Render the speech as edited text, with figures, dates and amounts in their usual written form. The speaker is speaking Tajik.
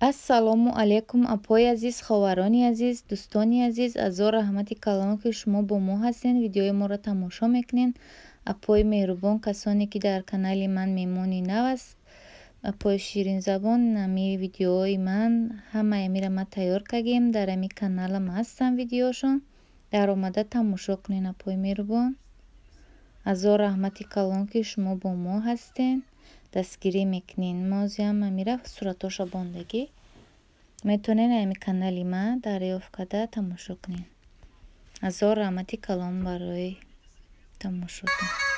Ассалому алайкум, апои азиз, ховарони азиз, дӯстони азиз. Азор раҳмати калон, ки шумо бо мо ҳастен, видеои моро тамошо мекунед. Апои меҳрубон, касоне ки дар канали ман меҳмони нав аст, апои ширинзабон, ами видеои ман ҳамаи амира ман тайёр кардем, дар ами каналам ҳастам видеошон. Даромада тамошо кунед, апои меҳрубон. Азор раҳмати калон, ки шумо бо мо ҳастен, дастгирӣ мекунед. Мозиам амира суратоша бондагӣ метавонед ами канали ман дарёфт карда тамошо кунед. Азор раҳмати калон барои тамошотон.